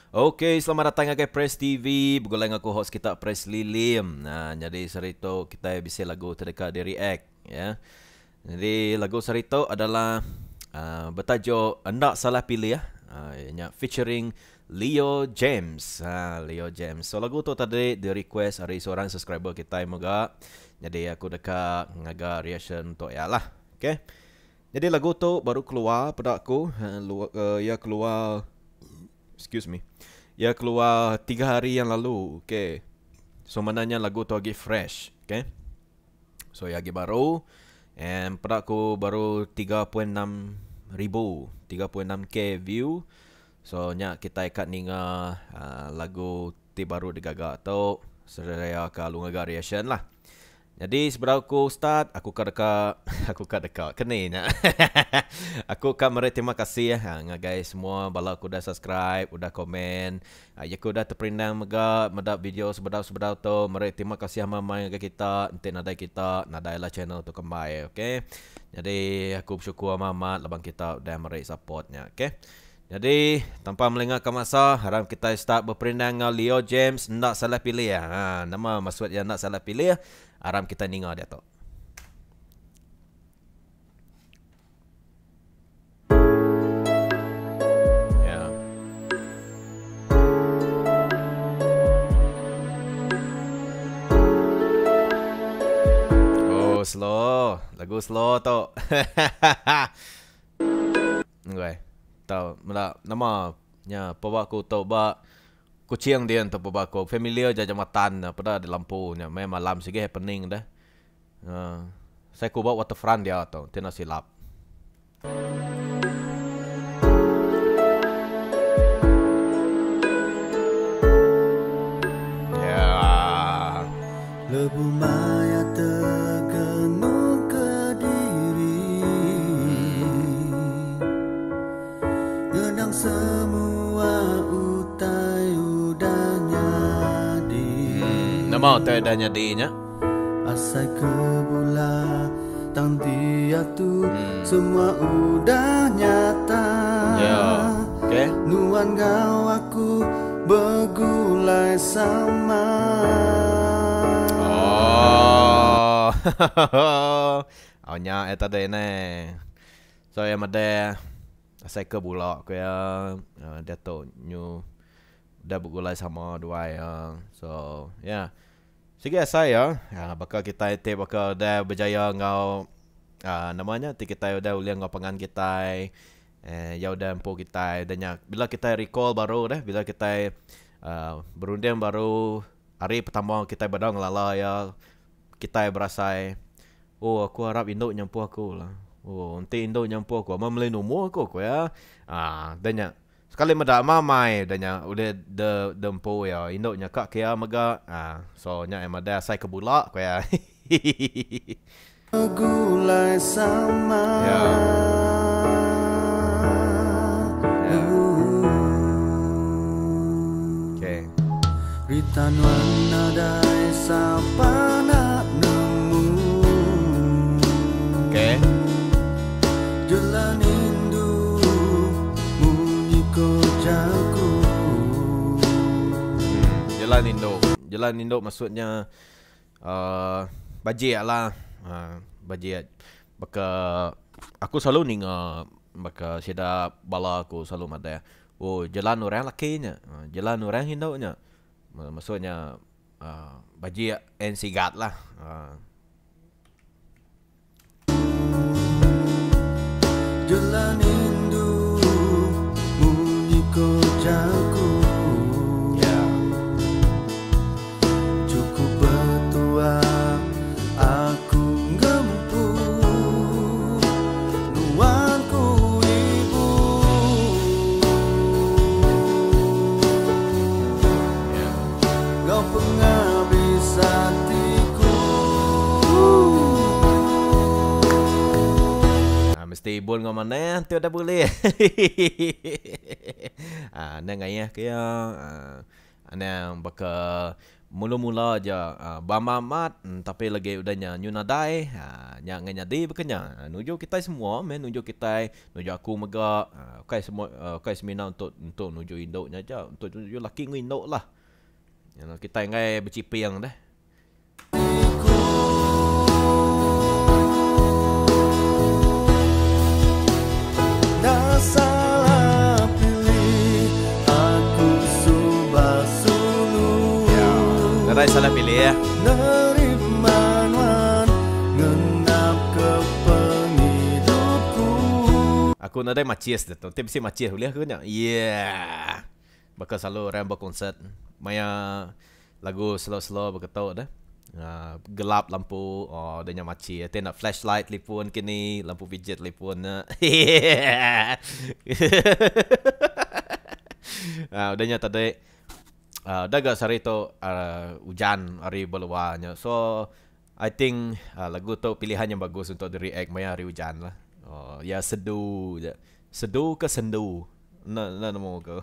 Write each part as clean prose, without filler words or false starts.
Ok, selamat datang ngagai Press TV. Begulai enggau aku host kita Presley Lim. Nah, nyadi sehari tu kitai bisi lagu ti deka di react ya. Nyadi lagu sehari tu adalah uh, bertajuk Enda Salah Pilih uh, nya featuring Leo James. Ha, Leo James. So lagu tu tadi di request ari seorang subscriber kitai mega. Nyadi aku deka ngaga reaction untuk iya lah. Okay. Nyadi lagu tu baru keluar peda aku iya keluar excuse me iya keluar tiga hari yang lalu okay so mana nya lagu tu agi fresh okay so iya agi baru and peda aku baru 3.6 ribu 3.6k view so nya kitai ka ninga uhh lagu ti baru digaga tu seraya ka lalu ngaga reaction lah. Nyadi sebedau aku start, aku ka deka aku ka deka ke ni nya aku ka meri terima kasih ngagai semua bala ke udah subscribe, udah komen, iya ke udah teperindang mega meda video sebedau-sebedau tu meri terima kasih amai-amai ngagai kita enti nadai kita nadai lah channel tu kembai ok. Nyadi aku besyukur amat-amat laban kita udah meri support nya ok. Nyadi, tanpa melengahka masa, aram kitai start beperindang enggau Leo James enda salah pilih. Ha, nama maksud iya enda salah pilih? Aram kitai ninga diatu. Ya. Oh, slow. Lagu slow tu. Enggai. Tau meda nama nya peba ku tu ba Kuching din tu peba ku familiar ja jambatan ne peda di lampu nya meh malam sigi happening deh. uhh Sai ku ba waterfront dia tu ti enda silap. Yeah. Lebuh maya tegenung kediri Ngenang semua utai udah nyadi Hmm, nama utai udah nyadi nya? Asai ke bula tang diatu hmm. semua udah nyata Ya. Okay. Nuan enggau aku begulai sama. Oh. Oh nya eh tadi neh. So iya madeh asai ke bula ku iya diatu nyu udah begulai sama duai iya. So ya. Sigi asai iya baka kitai ti baka udah berjaya enggau uhh nama nya ti kitai udah ulih enggau pangan kitai uhh iya udah empu kitai udah nya bila kitai recall baru deh bila kitai uhh berunding baru hari pertama kitai bedau ngelala iya kitai berasai oh aku arap indu nya empu aku lah oh enti indu nya empu aku meh meli numur aku ku iya uhh udah nya. Sekali meda amai udah nya ulih de de empu iya indu nya ka ke iya mega ah so nya iya madah asai ke bula ku iya hihihi. Begulai sama. Ya. Ya. Okay. Rita nuan nadai sapa nak nemu. Okay. Jelan indu munyi ko jaku. Jelan indu. Jelan indu maksudnya uhh bajik lah uhh bajik baka aku selalu ninga baka sida bala aku selalu madah oh jelan orang laki nya jelan orang indu nya. Maksudnya uhh bajik and sigat lah uhh. Jelan indu munyi ko jaku. Ya. Cukup betua aku ngempu nuan ku ibu. Ya. Ngau pengabis atiku. Ha, mesti ibun ngau manah enti udah bulih. Ha, anang ngayah ke iya. Ha, anang baka Mula-mula aja bama amat tapi lagi udah nya nyu nadai nya ngai nyadi baka nya. Nuju kitai semua meh nuju kitai nuju aku mega ukai semua ukai semina untuk untuk nuju indu nya aja untuk nuju laki enggau indu lah. Kitai enggai bechiping deh. Nadai salah pilih. Aku nadai macis ditu. Ti bisi macis ulih aku nya. Yeah. Baka selalu orang bekonsert maya lagu slow slow baka tu deh. Aaa gelap lampu oh deh nya machi ti enda flashlight telefon kini lampu pijit telefon ne hehehe aaa udah nya tadi aaa udah ga sehari tu aaa ujan hari ba luar nya so I think lagu tu pilihan yang bagus untuk di react maya hari ujan lah. Oh ya sedu ja. Sedu ke sendu enda enda nemu ku.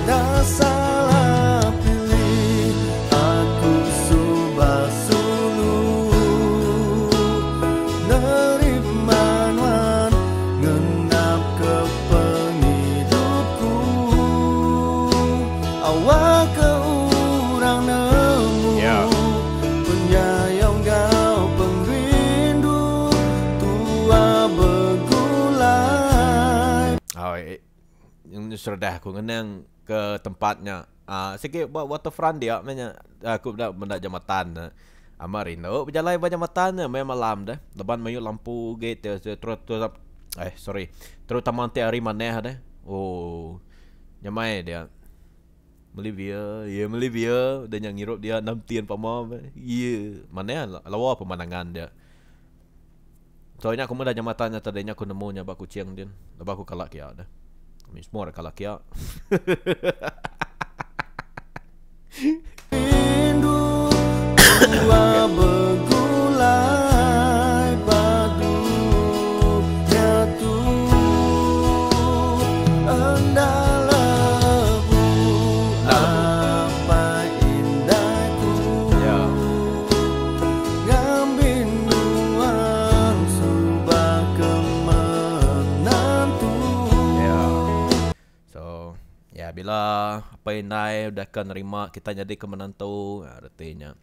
Enda salah pilih aku suba sulu Nerima nuan ngenap ke pengidup ku Awak ke urang nemu Penyayau enggau pengerindu tua begulai. Oi, seredah aku ngenang ke tempat nya. Ah sigi ba waterfront dia meh nya. Aku meda meda jambatan ne. Amat rindu bejalai ba jambatan nya meh malam deh. Laban mayuh lampu agi te eh sorry terutama enti hari manah deh. Oh nyamai dia. Meli beer, iya meli beer udah nya ngirup dia enam tin pama meh. Iya manah lawa pemandangan dia. So nya aku meda jambatan nya tadi nya aku nemu nya ba Kuching din. Lebuh aku kala kia deh. Kami semua rak kala kia. Rindu tua begulai padu nyatu enda lebu apai indai ku ngambi nuan suba ke menantu. So ya bila apai indai udah ka nerima kita nyadi ke menantu reti nya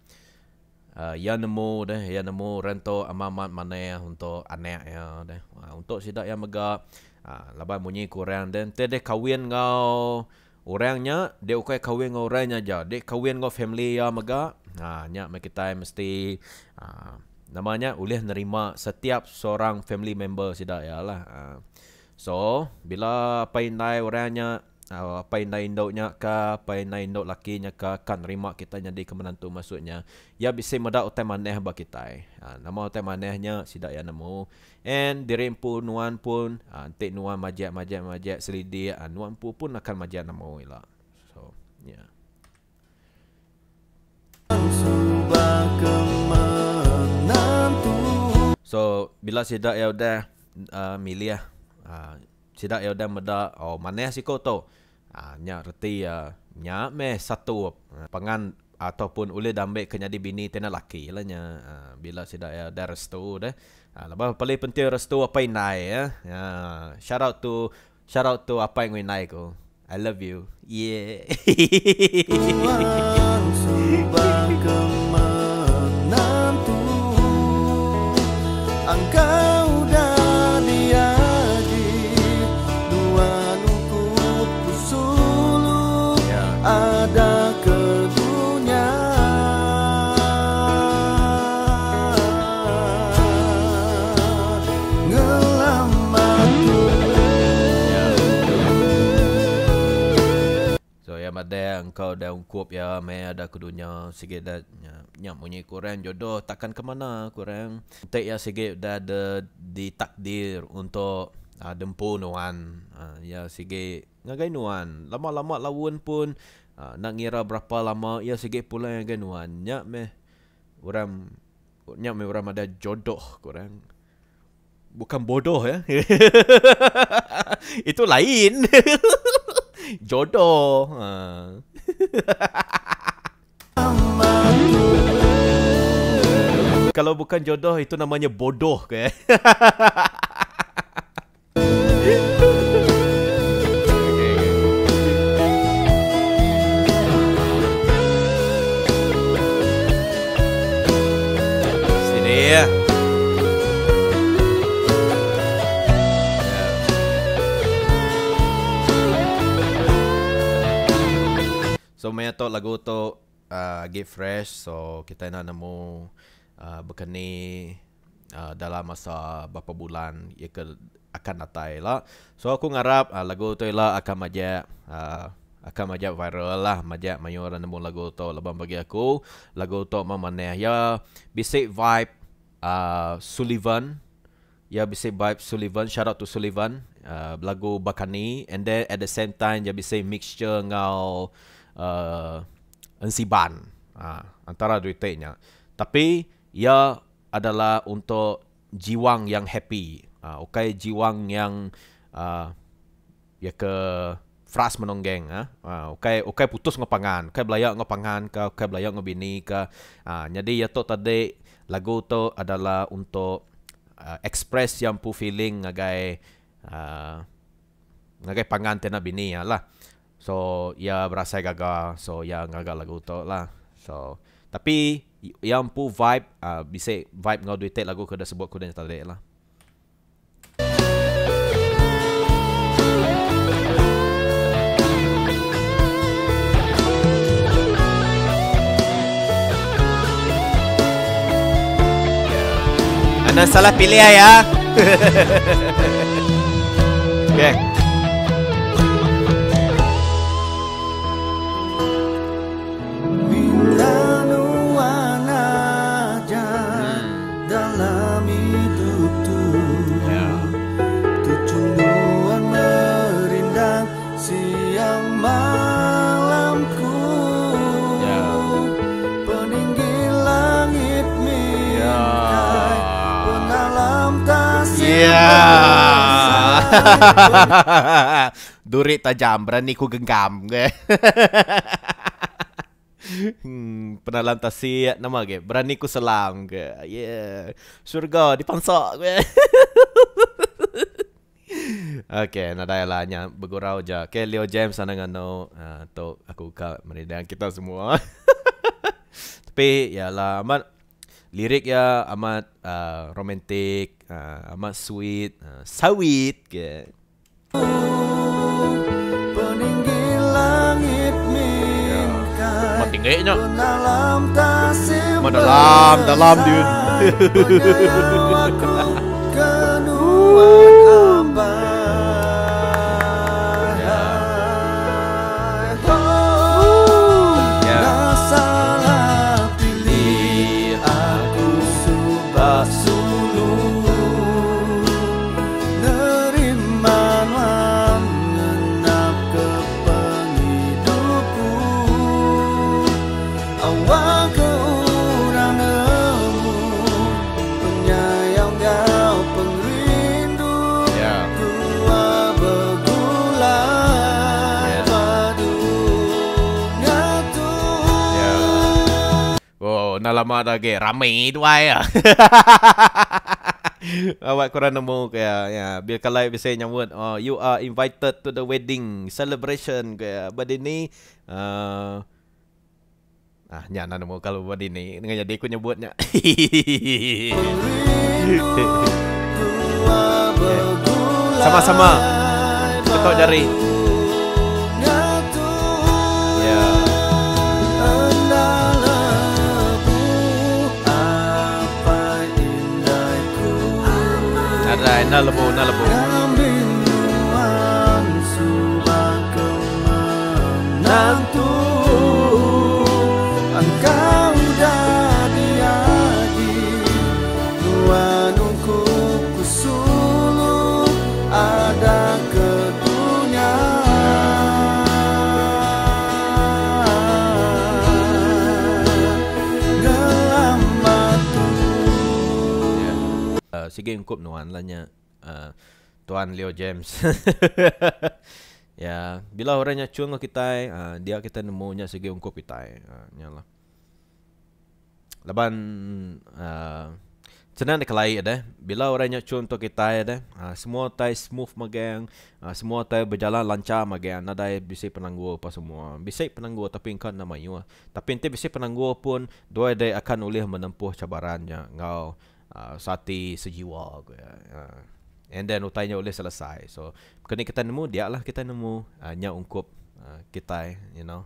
uhh iya nemu deh iya nemu orang tu amat amat manah untuk anak iya deh untuk sida iya mega uhh laban munyi ku orang deh enti deh kawin enggau orang nya deh ukai kawin enggau orang nya aja deh kawin enggau family iya mega uhh nya meh kitai mesti uhh nama nya ulih nerima setiap seorang family member sida iya lah uhh. So, bila apai indai orang nya, apai indai indu nya ka, apai indai indu laki nya ka, ka nerima kitai nyadi ke menantu maksud nya, iya bisi meda utai manah ba kitai. Nama utai manah nya sida iya nemu and diri empu nuan pun enti nuan majak majak majak selidik nuan empu pun akan majak nemu ila. So, yeah. So bila sida iya udah uhh milih uhh sida iya udah meda oh manah siko tu uhh nya reti iya nya meh satu pangan ataupun ulih diambi ke nyadi bini ti anak laki lah nya uhh bila sida iya udah restu deh uhh laban paling penting restu apai indai uhh shout out to Shout out to apai enggau indai ku. I love you. Yeah. So iya madah engkau udah ungkup iya meh ada ke dunya sigi da nya munyi ku orang jodoh takkan ke mana ku orang. Enti iya sigi udah de ditakdir untuk uhh dempu nuan uhh iya sigi ngagai nuan lama lama laun pun uhh enda ngira berapa lama iya sigi pulai ngagai nuan nya meh orang nya meh orang madah jodoh ku orang. Bukan bodoh ya. Itu lain. Jodoh. Ha. Kalau bukan jodoh itu namanya bodoh ke. Steady ya. So maya tu lagu tu uh, agi fresh so kitai enda nemu uh, baka ni uh, dalam masa berapa bulan iya ke akan datai ila. So aku ngarap uh, lagu tu ila akan majak uh, akan majak viral lah, majak mayuh orang nemu lagu tu laban bagi aku lagu tu memang manah. Iya bisi vibe uh, Sullivan, iya bisi vibe Sullivan, shout out to Sullivan uh, belagu Bakani and then at the same time iya bisi mixture enggau uh, Ensiban. Uh, antara dua iti nya. Tapi iya adalah untuk jiwang yang happy. Uh, ukai jiwang yang uh, ya ke frust menonggeng ah. Uh, ukai ukai putus enggau pangan, ukai belaya enggau pangan ka, ukai belaya enggau bini ka. Uh, nyadi iya tu tadi lagu tu adalah untuk uh, express iya empu feeling ngagai uh, ngagai pangan ti anak bini iya lah. So iya berasai gaga so iya ngaga lagu tu lah. So tapi iya empu vibe uh, bisi vibe enggau duit lagu ke udah sebut ku nya tadi lah. Anda salah pilih ya. Okay. Yeah. Duri tajam berani ku genggam ke. hmm, penalam tasik nama ke berani ku selam ke. Yeah. Surga dipansak ke. Okay, nadai lah nya begurau ja. Okay, Leo James anang nganu uh, tu aku ka merindang kita semua. Tapi ya lah amat lirik ya amat uh, romantik, uh, amat sweet, uh, sawit ke. Peninggi langit mingkai Amat tinggi nya. Penalam tasik Amat dalam, dalam dude. Penyayau aku kenuan abai. Oh, Ya. Salah pilih aku subah sulu nerima nuan ngenap ke pengidupku awak ke urang nemu penyayang kau pengrindu Ya. tua begulai Ya. padu ngatu. Ya. Oh, dah lama dah ke rame duai ah. Awak korang nemu ke ya. Ya, bila kalau bisa nyambut, oh you are invited to the wedding celebration ke ya. Badi ni uh, ah nya nak nemu kalau badi ni dengan jadi aku nyebutnya. Pengrindu tua begulai Sama-sama. Ketuk jari. ngatu. Ya. Enda lebu apa indaiku Ada enda lebu, enda lebu. Ngambil nuan subah ke menantu Engkau dah diaji Nuan ungkup ku sulu Ada ke dunia Gelamatu Sigi ungkup nuan lah nya uh, Tuan Leo James. Ya, bila orang nya cun enggau kitai, uh, dia kita nemu nya sigi ungkup kitai. Uh, nya lah. Laban uh, Senang dikelai deh. Bila orang nya chun untuk kitai deh, semua utai smooth magang, semua utai bejalan lancar magang, nadai bisi penanggul apa semua. Bisi penanggul tapi engka enda mayuh. Tapi enti bisi penanggul pun duai deh akan ulih menempuh cabaran nya enggau seati sejiwa ku iya. And then utai nya ulih selesai. So keni kitai nemu dia lah kitai nemu nya ungkup kitai you know.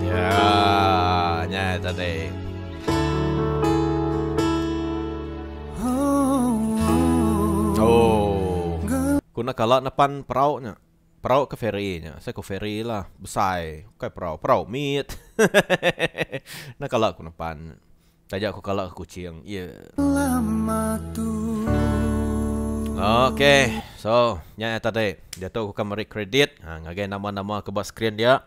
Ya, nya tadi. Oh. Ku enda kala nepan perau nya. Perau ke feri nya. Asai ku feri lah. Besai. Ukai perau. Perau mit. Enda kala ku nepan. Taja ku kala ke Kuching. Yeah. Okay. So, nya iya tadi. Diatu ku ka meri kredit ngagai nama-nama ke ba skrin dia.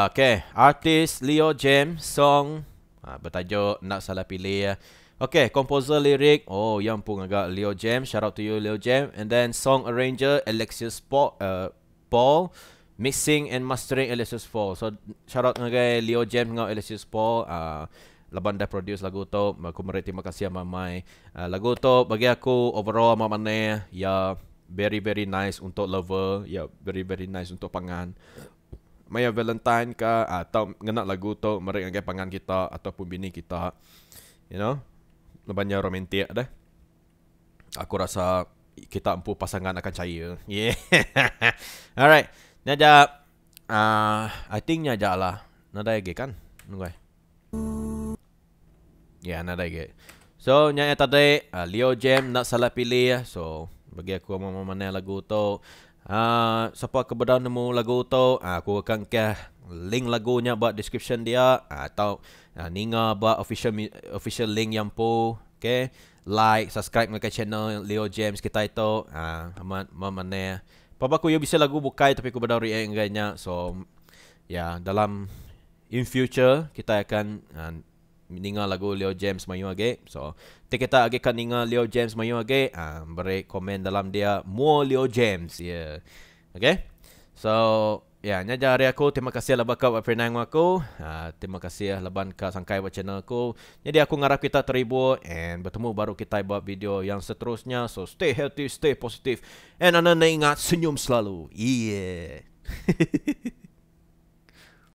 Okay. Artis Leo James song Betajuk enda salah pilih. Ok composer lirik oh iya empu ngaga Leo James shout out to you Leo James and then song arranger Alexius Paul Paul mixing and mastering Alexius Paul so shout out ngagai Leo James enggau Alexius Paul uhh laban dah produce lagu tu aku meri terima kasih amai amai lagu tu bagi aku overall amat manah iya very very nice untuk lover iya very very nice untuk pangan. Maya Valentine ka tau ngena lagu tu meri ngagai pangan kita ataupun bini kita you know leban nya romantik deh. Aku rasa kita empu pasangan akan cair. Yeah. Alright. Nya aja uh, I think nya aja lah. Nadai agi kan? Nunggai. Ya, yeah, nadai agi. So, nya ya tadi uh, Leo Jam nak salah pilih. So, bagi aku mau mana lagu tu. Sapa ke bedau nemu lagu tu, uh, aku akan ke link lagu nya ba description dia atau ninga ba official official link yang empu. Okay. Like, subscribe ngagai channel Leo James kitai tu. Amat memanah. Paba aku iya bisi lagu bukai tapi aku bedau react ngagai nya. So, ya, dalam in future kitai akan ninga lagu Leo James mayuh agi. So, ti kita agi ka ninga Leo James mayuh agi, aaa beri komen dalam dia more Leo James. Yeah. Okay. So, ya nya aja ari aku. Terima kasih laban ka beperinai enggau aku. Aaa terima kasih laban ka sangkai ba channel aku. Nyadi aku ngarap kita terhibur and betemu baru kitai ba video yang seterusnya. So, stay healthy, stay positive and anda enda ingat senyum selalu. Yeah.